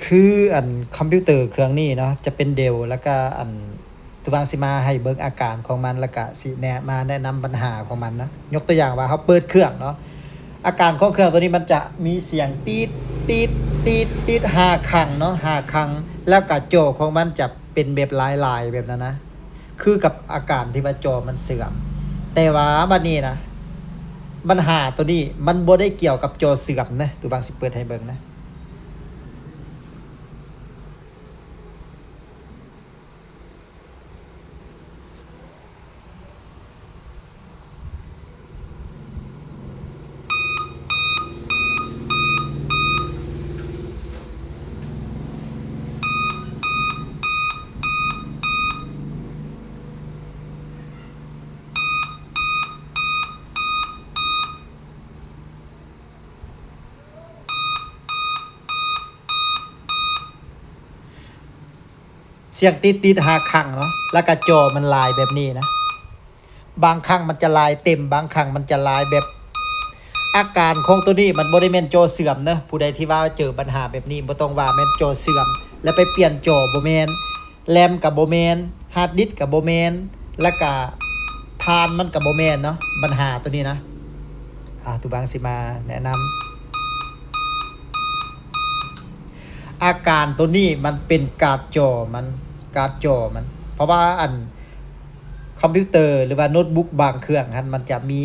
ຄືອັນຄອມພິວເຕີເຄື່ອງນີ້ເນາະ ຈະເປັນເດວ ແລ້ວກະອັນ ຕູບາງຊິມາໃຫ້ເບິ່ງອາການຂອງມັນ ແລ້ວກະຊິແນະ ມາແນະນຳບັນຫາຂອງມັນນະ. ຍົກຕົວຢ່າງວ່າເຮົາເປີດເຄື່ອງເນາະ ອາການຂອງເຄື່ອງໂຕນີ້ມັນຈະມີສຽງຕີດ ຕີດ ຕີດ ຕີດ ຫ້າຄັ້ງເນາະ ຫ້າຄັ້ງ ແລ້ວກະຈໍຂອງມັນຈະເປັນແບບລາຍໆ ແບບນັ້ນນະ ຄືກັບອາການທີ່ວ່າຈໍມັນເສື່ອມ. ແຕ່ວ່າບັດນີ້ນະ ບັນຫາໂຕນີ້ມັນບໍ່ໄດ້ກ່ຽວກັບຈໍເສື່ອມນະ ຕູບາງຊິເປີດໃຫ້ເບິ່ງນະ. ສຽງຕິດໆ ຫ້າຄັ້ງເນາະ ແລ້ວກະຈໍມັນລາຍແບບນີ້ນະ. ບາງຄັ້ງມັນຈະລາຍເຕັມ ບາງຄັ້ງມັນຈະລາຍແບບ ອາການຂອງໂຕນີ້ມັນບໍ່ໄດ້ແມ່ນຈໍເສື່ອມເນາະ. ຜູ້ໃດທີ່ວ່າເຈີບັນຫາແບບນີ້ ບໍ່ຕ້ອງວ່າແມ່ນຈໍເສື່ອມ ແລ້ວໄປປ່ຽນຈໍ ບໍ່ແມ່ນ. ແຣມກະບໍ່ແມ່ນ ຮາດດິສກະບໍ່ແມ່ນ ແລ້ວກະຖານມັນກະບໍ່ແມ່ນເນາະ ບັນຫາໂຕນີ້ນະ. ອາ ຕູບາງຊິມາແນະນຳ ອາການໂຕນີ້ມັນເປັນກາດຈໍມັນ ກາດຈໍມັນ ເພາະວ່າອັນຄອມພິວເຕີ ຫຼືວ່າໂນ້ດບຸກບາງເຄື່ອງຫັ້ນ ມັນຈະມີ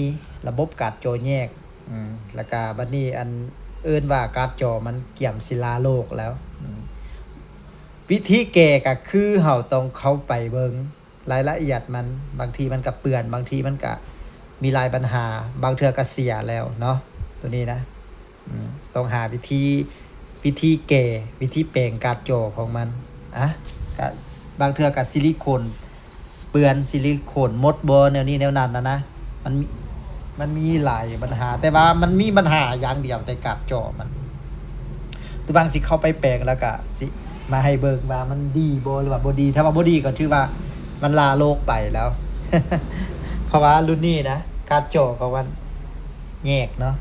ລະບົບກາດຈໍແຍກ ອືມ ແລ້ວກະບັດນີ້ອັນເອີ້ນວ່າກາດຈໍມັນກຽມຊິລາໂລກແລ້ວ. ອືມ ວິທີແກ້ກະຄືເຮົາຕ້ອງເຂົ້າໄປເບິ່ງ ລາຍລະອຽດມັນ ບາງທີມັນກະເປື້ອນ ບາງທີມັນກະມີຫຼາຍບັນຫາ ບາງເທື່ອກະເສຍແລ້ວເນາະ ໂຕນີ້ນະ. ອືມ ຕ້ອງຫາວິທີ ວິທີແກ້ ວິທີແປງກາດຈໍຂອງມັນ. ອະ ກະບາງເທື່ອກະຊິລິໂຄນເປື້ອນ ຊິລິໂຄນໝົດບໍ່ ແນວນີ້ແນວນັ້ນນະນະ. ມັນມີ ມັນມີຫຼາຍບັນຫາ ແຕ່ວ່າມັນມີບັນຫາຢ່າງດຽວແຕ່ກາດຈໍມັນ. ຕູບາງຊິເຂົ້າໄປແປງ ແລ້ວກະຊິມາໃຫ້ເບິ່ງວ່າມັນດີບໍ່ ຫຼືວ່າບໍ່ດີ. ຖ້າວ່າບໍ່ດີກໍຖືວ່າມັນລາໂລກໄປແລ້ວ ເພາະວ່າລຸ້ນນີ້ນະ ກາດຈໍຂອງມັນແຍກເນາະ.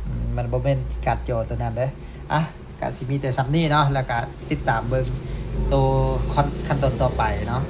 ອືມ ມັນບໍ່ແມ່ນກາດຈໍໂຕນັ້ນເດ້. ອະ ກະຊິມີແຕ່ສ່ຳນີ້ເນາະ ແລ້ວກະຕິດຕາມເບິ່ງໂຕຂັ້ນ ຂັ້ນຕອນຕໍ່ໄປເນາະ.